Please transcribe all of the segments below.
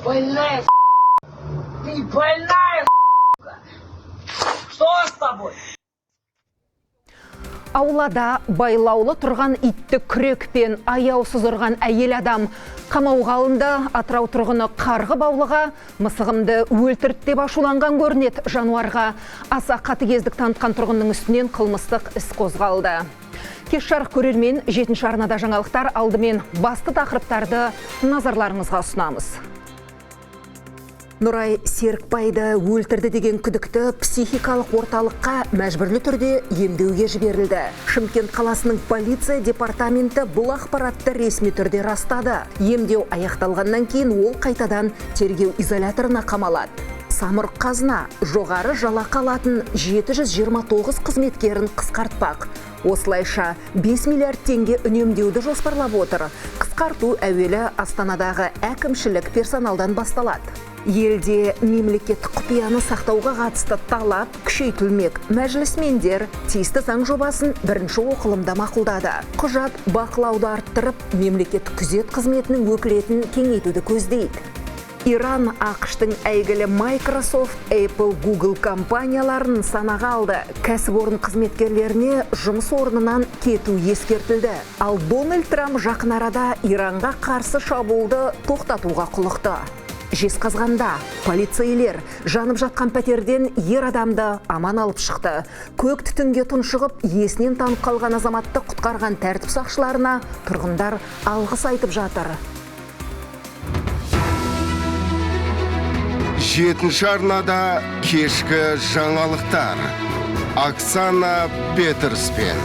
Больная, ты больная. Что с тобой? Аулада байлаулы тұрған итті күрекпен аяусыз ұрған әйел адам қамауға алынды. Атырау тұрғыны қарғып аулаға мысығымды өлтірді деп ашуланған көрінеді. Жануарға аса қатыгездік танытқан тұрғынның үстінен қылмыстық іс қозғалды. Кеш жарық көрермен, 7 арнада жаңалықтар, алдымен басты тақырыптарды назарларыңызға ұсынамыз. Нұрай Серікбайды өлтірді деген күдікті психикалық орталыққа мәжбүрлі түрде емдеуге жіберілді. Шымкент қаласының полиция департаменті бұл ақпаратты ресми түрде растады. Емдеу аяқталғаннан кейін ол қайтадан тергеу изоляторына қамалады. Самұрық Қазына жоғары жалақы алатын 729 қызметкерін қысқартпақ. Осылайша 5 миллиард теңге үнемдеуді жоспарлап отыр. Қысқарту әуелі Астанадағы әкімшілік персоналдан басталады. Елде мемлекеттік құпияны сақтауға қатысты талап күшейтілмек. Мәжілісмендер тиісті заң жобасын бірінші оқылымда мақұлдады. Құжат бақылауды арттырып, мемлекеттік күзет қызметінің өкілетін кеңейтуді көздейді. Иран АҚШ-тың әйгілі Microsoft, Apple, Google компанияларын санаға алды. Кәсіпорын қызметкерлеріне жұмыс орнынан кету ескертілді. Ал Дональд Трамп жақын арада Иранға қарсы шабуылды тоқтатуға құлықты. Жезқазғанда полицейлер жанып жатқан пәтерден ер адамды аман алып шықты. Көк түтінге тұншығып, есінен танып қалған азаматты құтқарған тәртіп сақшыларына тұрғындар алғыс айтып жатыр. 7 арнада кешкі жаңалықтар. Оксана Петерспен.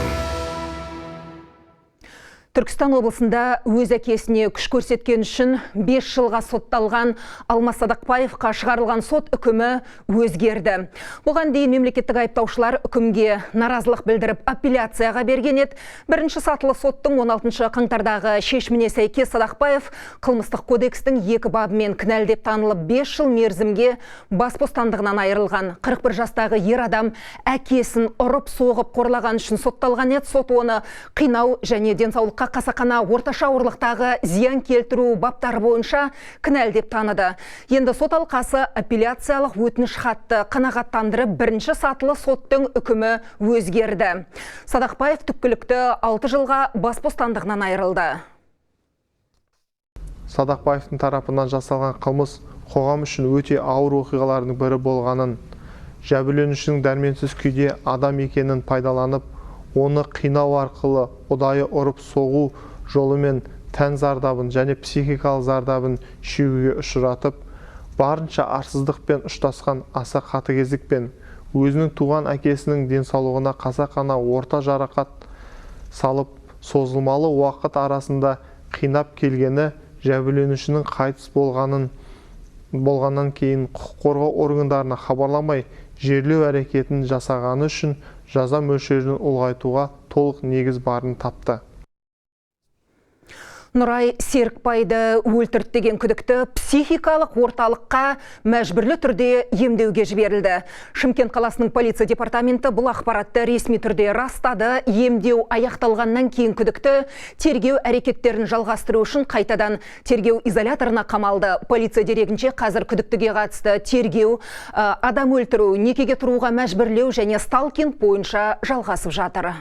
Түркістан облысында өз әкесіне күш көрсеткен үшін 5 жылға сотталған Алмас Садақбаевқа шығарылған сот үкімі өзгерді. Бұған дейін мемлекеттік айыптаушылар үкімге наразылық білдіріп апелляцияға берген еді. Бірінші сатылы соттың 16 қаңтардағы шешіміне сәйкес Садақбаев қылмыстық кодекстің 2 бабымен кінәлі деп танылып 5 жыл мерзімге бас бостандығынан айырылған. 41 жастағы ер адам әкесін ұрып соғып қорлаған үшін сотталған еді. Сот оны қинау және денсаулыққа қасақана орташа ауырлықтағы зиян келтіру баптары бойынша кінәлі деп таныды. Енді сот алқасы апелляциялық өтініш хатты қанағаттандырып, бірінші сатылы соттың үкімі өзгерді. Садақбаев түпкілікті 6 жылға бас бостандығынан айырылды. Садақбаевтың тарапынан жасалған қылмыс қоғам үшін өте ауыр оқиғалардың бірі болғанын, жәбірленушінің дәрменсіз күйде адам екенін пайдаланып, оны қинау арқылы ұдайы ұрып соғу жолымен тән зардабын және психикалық зардабын шегуге ұшыратып, барынша арсыздықпен ұштасқан аса қатыгездікпен өзінің туған әкесінің денсаулығына қасақана орта жарақат салып, созылмалы уақыт арасында қинап келгені жәбірленушінің қайтыс болғаннан кейін құқық қорғау органдарына хабарламай жерлеу әрекетін жасағаны үшін жаза мөлшерін ұлғайтуға толық негіз барын тапты. Нұрай Серікбайды өлтірді деген күдікті психикалық орталыққа мәжбүрлі түрде емдеуге жіберілді. Шымкент қаласының полиция департаменті бұл ақпаратты ресми түрде растады. Емдеу аяқталғаннан кейін күдікті тергеу әрекеттерін жалғастыру үшін қайтадан тергеу изоляторына қамалды. Полиция дерегінше қазір күдіктіге қатысты тергеу адам өлтіру, некеге тұруға мәжбүрлеу және сталкинг бойынша жалғасып жатыр.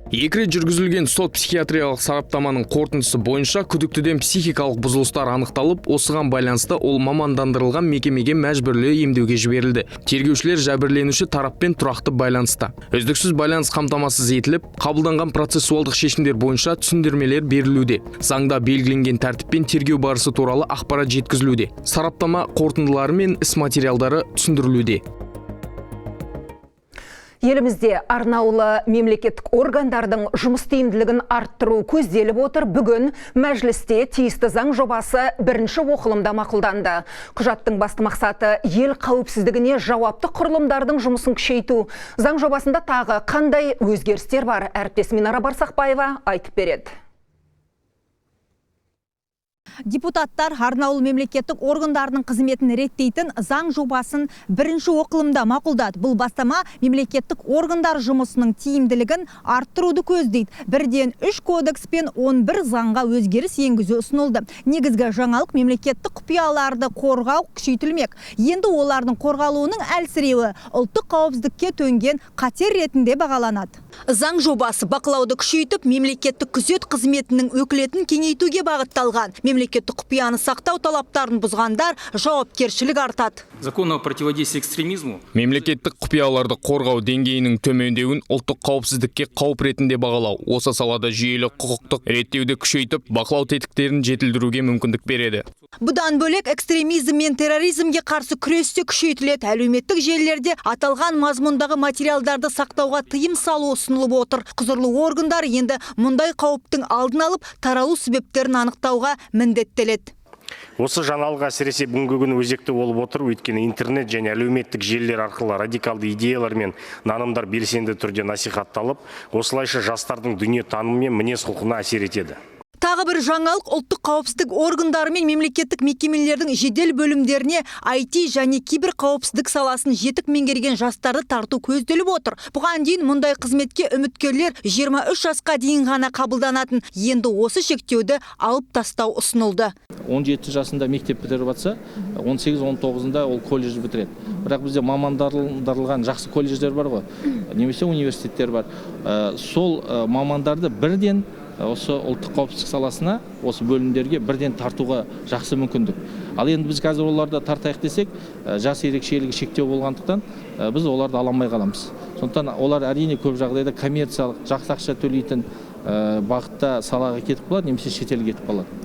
Екі рет жүргізілген сот психиатриялық сараптаманың қорытындысы бойынша күдіктіден психикалық бұзылыстар анықталып, осыған байланысты ол мамандандырылған мекемеге мәжбүрлі емдеуге жіберілді. Тергеушілер жәбірленуші тараппен тұрақты байланыста. Үздіксіз байланыс қамтамасыз етіліп, қабылданған процессуалдық шешімдер бойынша түсіндірмелер берілуде. Заңда белгіленген тәртіппен тергеу барысы туралы ақпарат жеткізілуде. Сараптама қорытындылары мен іс материалдары түсіндірілуде. Елімізде арнаулы мемлекеттік органдардың жұмыс тиімділігін арттыру көзделіп отыр. Бүгін мәжілісте тиісті заң жобасы бірінші оқылымда мақұлданды. Құжаттың басты мақсаты ел қауіпсіздігіне жауапты құрылымдардың жұмысын күшейту. Заң жобасында тағы қандай өзгерістер бар? Әріптесім Минара Барсақбаева айтып береді. Депутаттар арнаулы мемлекеттік органдарының қызметін реттейтін заң жобасын бірінші оқылымда мақұлдады. Бұл бастама мемлекеттік органдар жұмысының тиімділігін арттыруды көздейді. Бірден 3 кодекс пен 11 заңға өзгеріс енгізу ұсынылды. Негізгі жаңалық: мемлекеттік құпияларды қорғау күшейтілмек. Енді олардың қорғалуының әлсіреуі ұлттық қауіпсіздікке төнген қатер ретінде бағаланады. Заң жобасы бақылауды күшейтіп, мемлекеттік күзет қызметінің өкілетін кеңейтуге бағытталған. Мемлекеттік құпияны сақтау талаптарын бұзғандар жауапкершілік артады. Закон о противодействии экстремизму. Мемлекеттік құпияларды қорғау деңгейінің төмендеуін ұлттық қауіпсіздікке қауіп ретінде бағалау осы салада жүйелі құқықтық реттеуді күшейтіп, бақылау тетіктерін жетілдіруге мүмкіндік береді. Бұдан бөлек, экстремизм мен терроризмге қарсы күрес те күшейтіледі. Әлеуметтік желілерде аталған мазмұндағы материалдарды сақтауға тыйым салу ұсынылып отыр. Құзырлы органдар енді мұндай қауіптің алдын алып, таралу себептерін анықтауға міндеттеледі. Осы жаңалық әсіресе бүгінгі күні өзекті болып отыр, өйткені интернет және әлеуметтік желілер арқылы радикалды идеялар мен нанымдар белсенді түрде насихатталып, осылайша жастардың дүниетанымы мен мінез құлқына әсер етеді. Тағы бір жаңалық: ұлттық қауіпсіздік органдары мен мемлекеттік мекемелердің жедел бөлімдеріне IT және кибер қауіпсіздік саласын жетік меңгерген жастарды тарту көзделіп отыр. Бұған дейін мұндай қызметке үміткерлер 23 жасқа дейін ғана қабылданатын. Енді осы шектеуді алып тастау ұсынылды. 17 жасында мектеп бітіріп жатса, 18-19-ында ол колледж бітіреді. Бірақ бізде мамандандырылған жақсы колледждер бар ғой, немесе университеттер бар. Сол мамандарды бірден осы ұлттық қауіпсіздік саласына, осы бөлімдерге бірден тартуға жақсы мүмкіндік. Ал енді біз қазір оларды тартайық десек, жас ерекшелігі шектеу болғандықтан, біз оларды ала алмай қаламыз. Сондықтан олар, әрине, көп жағдайда коммерциялық, жақсы ақша төлейтін бағытта, салаға кетіп қалады немесе шетелге кетіп қалады.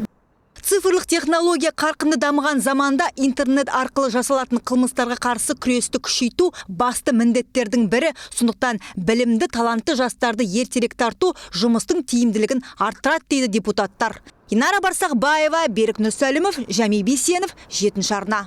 Цифрлық технология қарқынды дамыған заманда интернет арқылы жасалатын қылмыстарға қарсы күресті күшейту басты міндеттердің бірі. Сондықтан білімді, талантты жастарды ертерек тарту жұмыстың тиімділігін арттырады дейді депутаттар. Инара Барсақбаева, Берік Нүсәлімов, Жәми Бейсенов, Жетінші арна.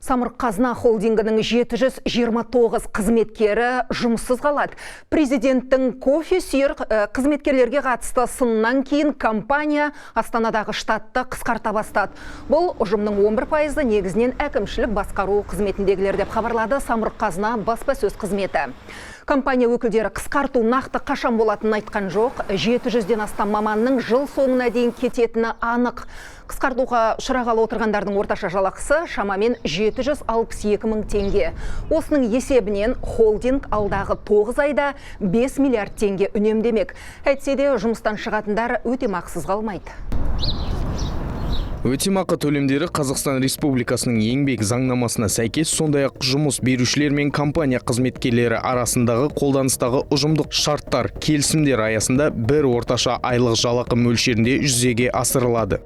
Самұрық Қазына холдингінің 729 қызметкері жұмыссыз қалады. Президенттің кофе сүйер қызметкерлерге қатысты сыннан кейін компания Астанадағы штатты қысқарта бастады. Бұл ұжымның 11 пайызы негізінен әкімшілік басқару қызметіндегілер, деп хабарлады Самұрық Қазына баспасөз қызметі. Компания өкілдері қысқарту нақты қашан болатынын айтқан жоқ. 700-ден астам маманның жыл соңына дейін кететіні анық. Қысқартуға ұшырағалы отырғандардың орташа жалақысы шамамен 762 мың теңге. Осының есебінен холдинг алдағы 9 айда 5 миллиард теңге үнемдемек. Әйтсе де, жұмыстан шығатындар өтемақысыз қалмайды. Өтемақы төлемдері Қазақстан Республикасының еңбек заңнамасына сәйкес, сондай-ақ жұмыс берушілер мен компания қызметкерлері арасындағы қолданыстағы ұжымдық шарттар, келісімдер аясында бір орташа айлық жалақы мөлшерінде жүзеге асырылады.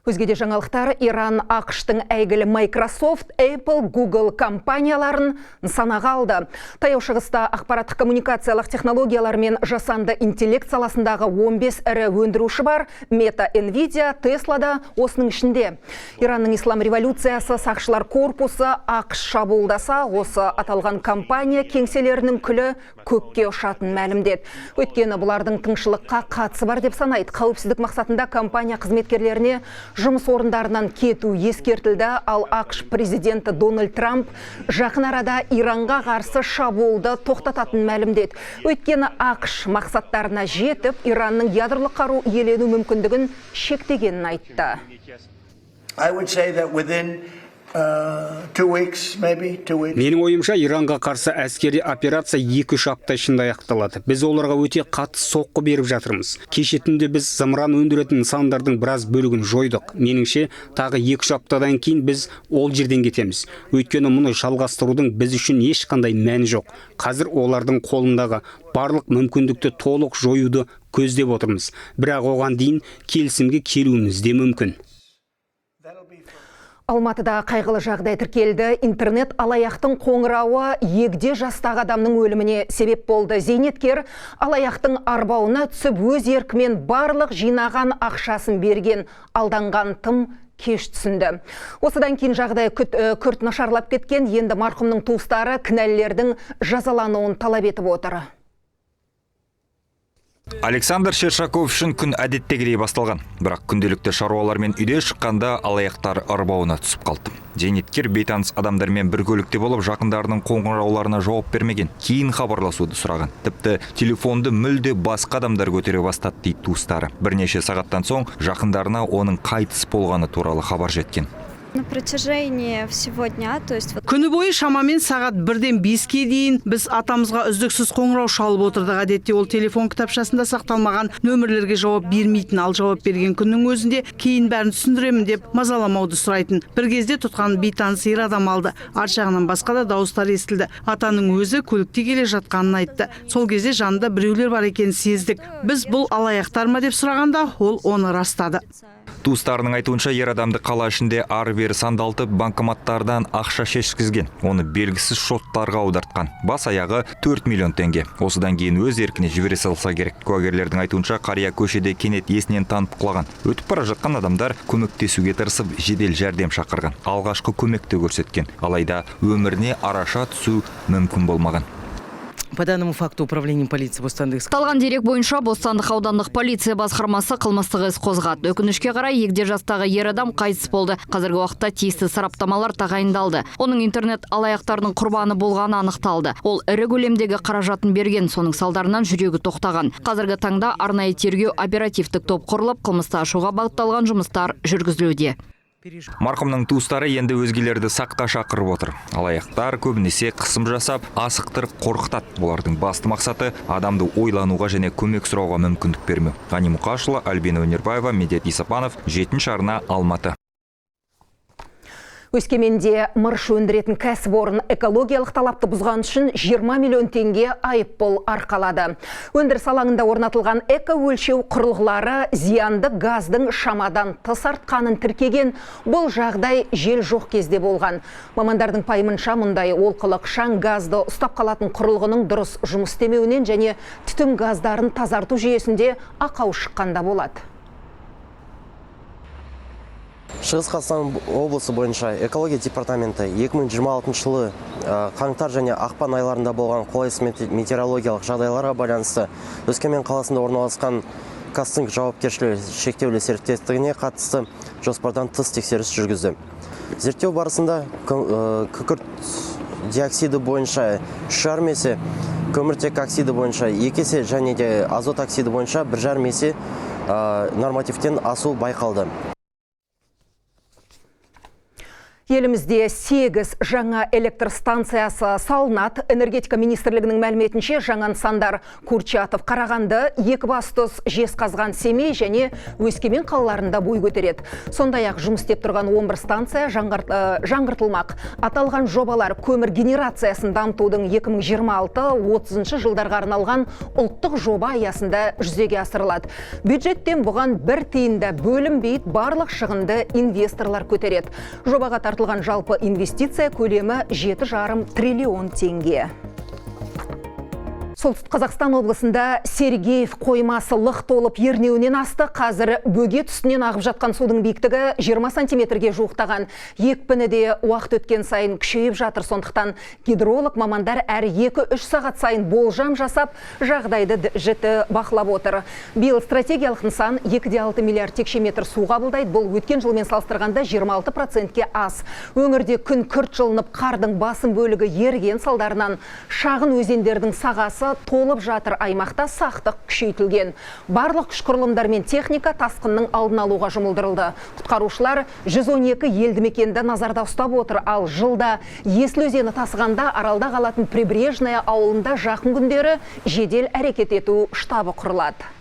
Өзге де жаңалықтар: Иран АҚШ-тың әйгілі Microsoft, Apple, Google компанияларын нысанаға алды. Таяу Шығыста ақпараттық коммуникациялық технологиялар мен жасанды интеллект саласындағы 15 ірі өндіруші бар. Meta, Nvidia, Tesla да осының ішінде. Иранның ислам революциясы сақшылар корпусы АҚШ шабуылдаса, осы аталған компания кеңселерінің күлі көкке ұшатынын мәлімдеді. Өйткені бұлардың тыңшылыққа қатысы бар деп санайды. Қауіпсіздік мақсатында компания қызметкерлеріне жұмыс орындарынан кету ескертілді, ал АҚШ президенті Дональд Трамп жақын арада Иранға қарсы шабуылды тоқтататынын мәлімдеді. Өйткені АҚШ мақсаттарына жетіп, Иранның ядролық қару иелену мүмкіндігін шектегенін айтты. I would say that within 2 weeks, maybe 2 weeks. Менің ойымша, Иранға қарсы әскери операция 2-3 апта ішінде аяқталады. Біз оларға өте қатты соққы беріп жатырмыз. Кеше түнде біз зымыран өндіретін нысандардың біраз бөлігін жойдық. Меніңше, тағы 2-3 аптадан кейін біз ол жерден кетеміз. Өйткені мұны жалғастырудың біз үшін ешқандай мәні жоқ. Қазір олардың қолындағы барлық мүмкіндікті толық жоюды көздеп отырмыз. Бірақ оған дейін келісімге келуіміз де мүмкін. Алматыда қайғылы жағдай тіркелді. Интернет алаяқтың қоңырауы егде жастағы адамның өліміне себеп болды. Зейнеткер алаяқтың арбауына түсіп, өз еркімен барлық жинаған ақшасын берген. Алданған тым кеш түсінді. Осыдан кейін жағдай күрт нашарлап кеткен. Енді марқұмның туыстары кінәлілердің жазалануын талап етіп отыр. Александр Шершаков үшін күн әдеттегідей басталған. Бірақ күнделікті шаруалармен үйде шыққанда алаяқтар арбауына түсіп қалды. Зейнеткер бейтаныс адамдармен бір көлікте болып, жақындарының қоңырауларына жауап бермеген. Кейін хабарласуды сұраған. Тіпті телефонды мүлде басқа адамдар көтере бастады, дейді туыстары. Бірнеше сағаттан соң жақындарына оның қайтыс болғаны туралы хабар жеткен. На протяжении всего дня, то есть вот Күні бойы шамамен сағат 1-ден 5-ке дейін біз атамызға үздіксіз қоңырау шалып отырдық. Әдетте ол телефон кітапшасында сақталмаған нөмірлерге жауап бермейтін, ал жауап берген күннің өзінде кейін бәрін түсіндіремін деп мазаламауды сұрайтын. Бір кезде тұтқаны бейтаныс ер адам алды. Арт жағынан басқа да дауыстар естілді. Атаның өзі көлікте келе жатқанын айтты. Сол кезде жанында біреулер бар екенін сездік. Біз бұл алаяқтар ма деп сұрағанда, ол оны растады. Туыстарының айтуынша, ер адамды қала ішінде ары-бері сандалтып, банкоматтардан ақша шешкізген. Оны белгісіз шоттарға аудартқан. Бас аяғы 4 миллион теңге. Осыдан кейін өз еркіне жібере салса керек. Куәгерлердің айтуынша, қария көшеде кенет есінен танып құлаған. Өтіп бара жатқан адамдар көмектесуге тырысып, жедел жәрдем шақырған. Алғашқы көмекті көрсеткен. Алайда өміріне араша түсу мүмкін болмаған. По данному факту управлением полиции Бостандыкского Аталған дерек бойынша Бостандық аудандық полиция басқармасы қылмыстық іс қозғады. Өкінішке қарай, егде жастағы ер адам қайтыс болды. Қазіргі уақытта тиісті сараптамалар тағайындалды. Оның интернет алаяқтарының құрбаны болғаны анықталды. Ол ірі көлемдегі қаражатын берген, соның салдарынан жүрегі тоқтаған. Қазіргі таңда арнайы тергеу оперативтік топ құрылып, қылмысты ашуға бағытталған жұмыстар жүргізілуде. Марқұмның туыстары енді өзгелерді саққа шақырып отыр. Алаяқтар көбінесе қысым жасап, асықтырып қорқытады. Олардың басты мақсаты — адамды ойлануға және көмек сұрауға мүмкіндік бермеу. Ғани Мұқашұлы, Альбина Өнербаева, Медет Исапанов, Жетінші арна, Алматы. Өскеменде мырыш өндіретін кәсіпорын экологиялық талапты бұзған үшін 20 миллион теңге айыппұл арқалады. Өндіріс алаңында орнатылған эко-өлшеу құрылғылары зиянды газдың шамадан тыс артқанын тіркеген. Бұл жағдай жел жоқ кезде болған. Мамандардың пайымынша, мұндай олқылық шаң газды ұстап қалатын құрылғының дұрыс жұмыс істемеуінен және түтін газдарын тазарту жүйесінде ақау шыққанда болады. Шығыс Қазақстан облысы бойынша экология департаменті 2026 жылы қаңтар және ақпан айларында болған қолайсыз метеорологиялық жағдайларға байланысты Өскемен қаласында орналасқан «Казцинк» жауапкершілігі шектеулі серіктестігіне қатысты жоспардан тыс тексеріс жүргізді. Зерттеу барысында күкірт диоксиді бойынша 3,5 есе, көміртек оксиді бойынша 2 есе және де азот оксиді бойынша 1,5 есе нормативтен асу байқалды. Елімізде 8 жаңа электр станциясы салынады. Энергетика министрлігінің мәліметінше, жаңа нысандар Курчатов, Қарағанды, Екібастұз, Жезқазған, Семей және Өскемен қалаларында бой көтереді. Сондай-ақ жұмыс істеп тұрған 11 станция жаңғыртылмақ. Аталған жобалар көмір генерациясын дамытудың 2026-30 жылдарға арналған ұлттық жоба аясында жүзеге асырылады. Бюджеттен бұған бір тиын да бөлінбейді, барлық шығынды инвесторлар көтереді. Жобаға тартылған жалпы инвестиция көлемі 7,5 триллион теңге. Солтүстік Қазақстан облысында Сергеев қоймасы лық толып ернеуінен асты. Қазір бөгет үстінен ағып жатқан судың биіктігі 20 сантиметрге жуықтаған. Екпіні де уақыт өткен сайын күшейіп жатыр. Сондықтан гидролог мамандар әр 2-3 сағат сайын болжам жасап, жағдайды жіті бақылап отыр. Биыл стратегиялық нысан 2,6 миллиард текше метр су қабылдайды. Бұл өткен жылмен салыстырғанда 26%-ке аз. Өңірде күн күрт жылынып, қардың басым бөлігі еріген, салдарынан шағын өзендердің сағасы толып жатыр. Аймақта сақтық күшейтілген. Барлық күш құрылымдар мен техника тасқынның алдын алуға жұмылдырылды. Құтқарушылар 112 елді мекенді назарда ұстап отыр. Ал жылда Есіл өзені тасығанда аралда қалатын Прибрежная ауылында жақын күндері жедел әрекет ету штабы құрылады.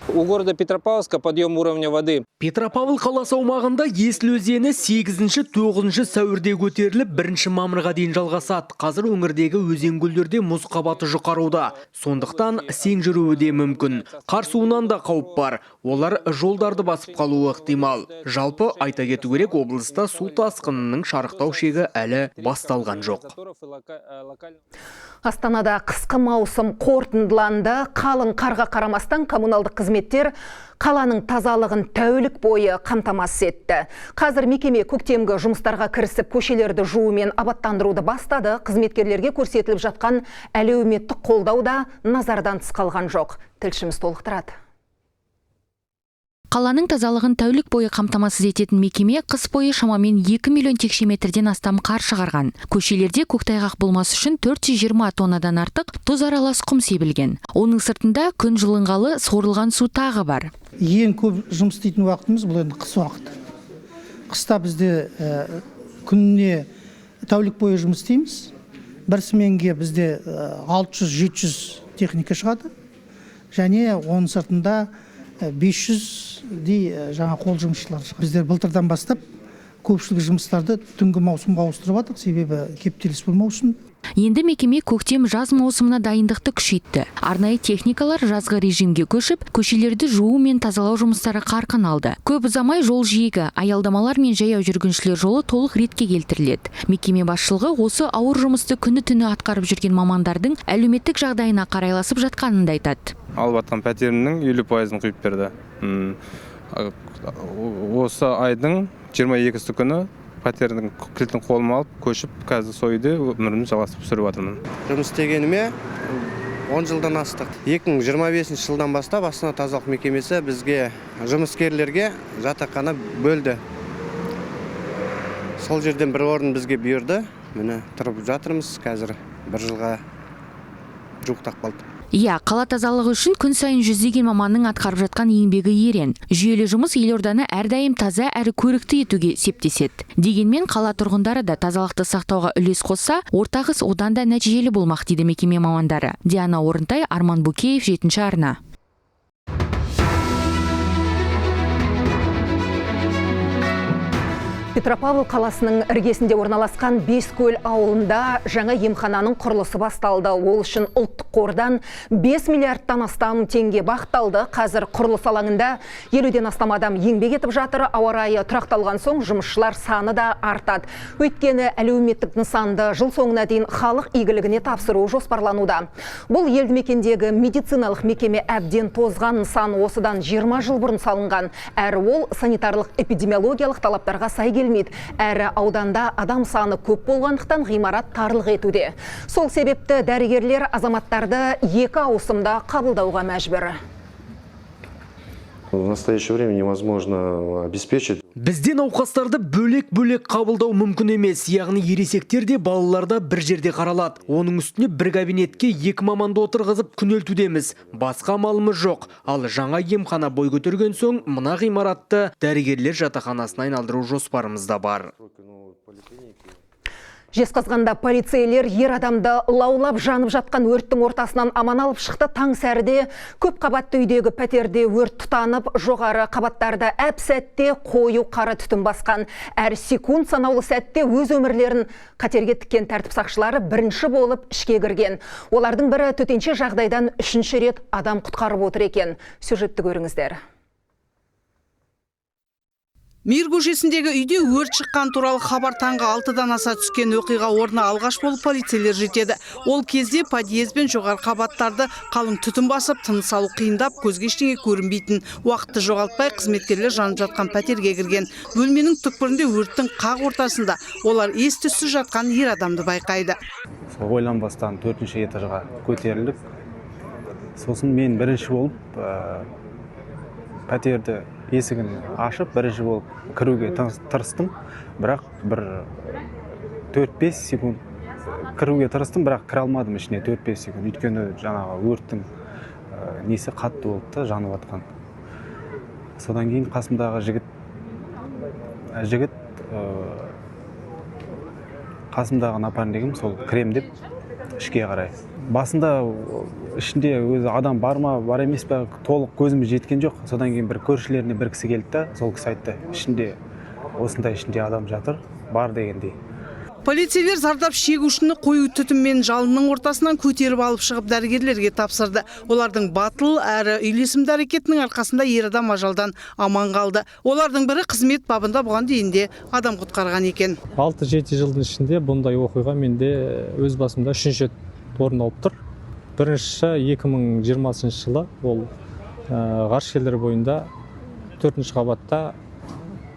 У города Петропавловска подъем уровня воды. Петропавл қаласы аумағында Есіл өзені 8-9 сәуірде көтеріліп, 1 мамырға дейін жалғасады. Қазір өңірдегі өзен көлдерде мұз қабаты жұқаруда. Сондықтан сең жүруі де мүмкін. Қар суынан да қауіп бар. Олар жолдарды басып қалуы ықтимал. Жалпы айта кету керек, облыста су тасқынының шарықтау шегі әлі басталған жоқ. Астанада қысқы маусым қорытындыланды. Қалың қарға қарамастан коммуналдық қызмет қызметтер қаланың тазалығын тәулік бойы қамтамасыз етті. Қазір мекеме көктемгі жұмыстарға кірісіп, көшелерді жуу мен абаттандыруды бастады. Қызметкерлерге көрсетіліп жатқан әлеуметтік қолдау да назардан тыс қалған жоқ. Тілшіміз толықтырады. Қаланың тазалығын тәулік бойы қамтамасыз ететін мекеме қыс бойы шамамен 2 миллион текше метрден астам қар шығарған. Көшелерде көктайғақ болмас үшін 420 тоннадан артық тұз аралас құм себілген. Оның сыртында күн жылынғалы сорылған су тағы бар. Ең көп жұмыс істейтін уақытымыз бұл енді қыс уақыты. Қыста бізде күніне тәулік бойы жұмыс істейміз. Бір сменге бізде 600-700 техника шығады. Және оның сыртында 500-дей жаңа қол жұмысшылар. Біздер былтырдан бастап көпшілік жұмыстарды түнгі маусымға ауыстырып жатырмыз, себебі кептеліс болмау үшін. Енді мекеме көктем жаз маусымына дайындықты күшейтті. Арнайы техникалар жазғы режимге көшіп, көшелерді жуу мен тазалау жұмыстары қарқын алды. Көп ұзамай жол жиегі, аялдамалар мен жаяу жүргіншілер жолы толық ретке келтіріледі. Мекеме басшылығы осы ауыр жұмысты күні-түні атқарып жүрген мамандардың әлеуметтік жағдайына қарайласып жатқанын да айтады. Алып атқан пәтерімнің 50%-ын құйып берді. Осы айдың 22 күні пәтердің кілтін қолыма алып, көшіп, қазір сол үйде өмірімді жалғастырып сүріп жатырмын. Жұмыс істегеніме 10 жылдан астық. 2025 жылдан бастап Астана тазалық мекемесі бізге жұмыскерлерге жатақхана бөлді. Сол жерден бір орын бізге бұйырды. Міне тұрып жатырмыз, қазір бір жылға жуықтап қалды. Иә, қала тазалығы үшін күн сайын жүздеген маманның атқарып жатқан еңбегі ерен. Жүйелі жұмыс елорданы әрдайым таза әрі көрікті етуге септеседі. Дегенмен қала тұрғындары да тазалықты сақтауға үлес қосса, ортақ іс одан да нәтижелі болмақ, дейді мекеме мамандары. Диана Орынтай, Арман Букеев, 7 арна. Петропавл қаласының іргесінде орналасқан Бескөл ауылында жаңа емхананың құрылысы басталды. Ол үшін ұлттық қордан 5 миллиардтан астам теңге бағытталды. Қазір құрылыс алаңында 50-ден астам адам еңбек етіп жатыр. Ауа райы тұрақталған соң жұмысшылар саны да артады. Өйткені әлеуметтік нысанды жыл соңына дейін халық игілігіне тапсыру жоспарлануда. Бұл елді мекендегі медициналық мекеме әбден тозған нысан осыдан 20 жыл бұрын салынған. Әрі ол санитарлық эпидемиологиялық талаптарға сай келмейді. Әрі ауданда адам саны көп болғандықтан ғимарат тарлық етуде. Сол себепті дәрігерлер азаматтарды екі ауысымда қабылдауға мәжбүр. В настоящее время невозможно обеспечить. Бізде науқастарды бөлек-бөлек қабылдау мүмкін емес, яғни ересектер де балалар да бір жерде қаралады. Оның үстіне бір кабинетке екі маманды отырғызып күнелтудеміз. Басқа амалымыз жоқ. Ал жаңа емхана бой көтерген соң мына ғимаратты дәрігерлер жатақханасына айналдыру жоспарымызда бар. Жезқазғанда полицейлер ер адамды лаулап жанып жатқан өрттің ортасынан аман алып шықты. Таң сәріде көп қабатты үйдегі пәтерде өрт тұтанып, жоғары қабаттарды әп сәтте қою қара түтін басқан. Әр секунд санаулы сәтте өз өмірлерін қатерге тіккен тәртіп сақшылары бірінші болып ішке кірген. Олардың бірі төтенше жағдайдан үшінші рет адам құтқарып отыр екен. Сюжетті көріңіздер. Мир көшесіндегі үйде өрт шыққан туралы хабар таңғы 6-дан аса түскен. Оқиға орнына алғаш болып полицейлер жетеді. Ол кезде подъезд бен жоғары қабаттарды қалың түтін басып, тыныс алу қиындап, көзге ештеңе көрінбейтін. Уақытты жоғалтпай қызметкерлер жанып жатқан пәтерге кірген. Бөлменің түкпірінде өрттің қақ ортасында олар ес түссіз жатқан ер адамды байқайды. Ойланбастан 4-ші этажға көтерілдік. Сосын мен бірінші болып пәтерді есігін ашып, бірінші болып кіруге тырыстым, бірақ бір 4-5 секунд кіруге тырыстым, бірақ кіре алмадым ішіне 4-5 секунд. Өйткені жаңағы өрттің несі қатты болды да, жанып атқан. Содан кейін қасымдағы жігіт қасымдағы напарнигім сол кірем деп ішке қарай. Басында ішінде өзі адам бар ма, бар емес пе, толық көзіміз жеткен жоқ. Содан кейін бір көршілеріне бір кісі келді да, сол кісі айтты, ішінде осындай ішінде адам жатыр, бар дегендей. Полицейлер зардап шегушіні қою түтін мен жалынның ортасынан көтеріп алып шығып дәрігерлерге тапсырды. Олардың батыл әрі үйлесімді әрекетінің арқасында ер адам ажалдан аман қалды. Олардың бірі қызмет бабында бұған дейін де адам құтқарған екен. 6-7 жылдың ішінде бұндай оқиға менде өз басымда үшінші рет орын алып тұр. Бірінші 2020 жылы ол Ғарышкерлер бойында 4-ші қабатта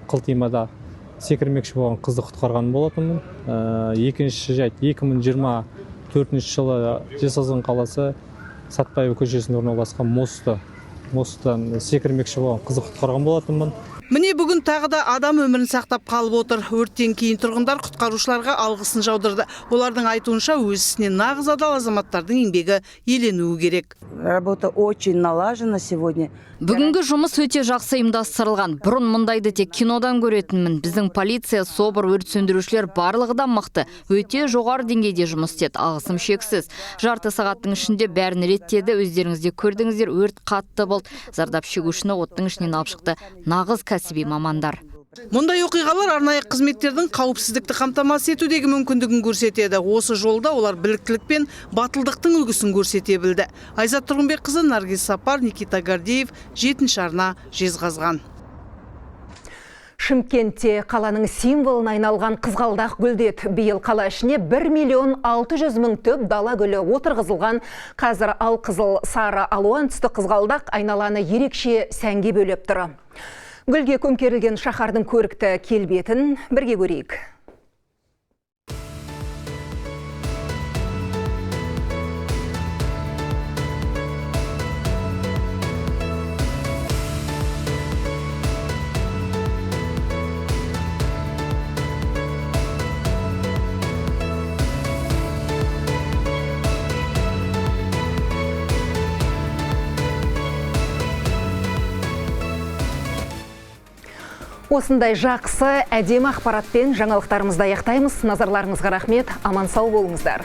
қылтимада секірмекші болған қызды құтқарған болатынмын. Екінші жайт 2024 жылы Жезқазған қаласы Сатпаева көшесінде орналасқан мосттан секірмекші болған қызды құтқарған болатынмын. Міне бүгін тағы да адам өмірін сақтап қалып отыр. Өрттен кейін тұрғындар құтқарушыларға алғысын жаудырды. Олардың айтуынша, өз ісіне нағыз адал азаматтардың еңбегі еленуі керек. Работа очень налажена сегодня. Бүгінгі жұмыс өте жақсы ұйымдастырылған. Бұрын мұндайды тек кинодан көретінмін. Біздің полиция, СОБР, өрт сөндірушілер барлығы да мықты. Өте жоғары деңгейде жұмыс істеді. Алғысым шексіз. Жарты сағаттың ішінде бәрін реттеді. Өздеріңіз де көрдіңіздер, өрт қатты болды. Зардап шегушіні оттың ішінен алып шықты. Нағыз кәсіби мамандар. Мұндай оқиғалар арнайы қызметтердің қауіпсіздікті қамтамасыз етудегі мүмкіндігін көрсетеді. Осы жолда олар біліктілік пен батылдықтың үлгісін көрсете білді. Айзат Тұрғынбекқызы, Наргиз Сапар, Никита Гордеев, 7 арна, Жезқазған. Шымкентте қаланың символына айналған қызғалдақ гүлдеді. Биыл қала ішіне 1 600 000 түп дала гүлі отырғызылған. Қазір алқызыл, сары, алуан түсті қызғалдақ айналаны ерекше сәнге бөлеп тұр. Гүлге көмкерілген шаһардың көрікті келбетін бірге көрейік. Осындай жақсы, әдемі ақпаратпен жаңалықтарымызды аяқтаймыз. Назарларыңызға рахмет. Аман сау болыңыздар.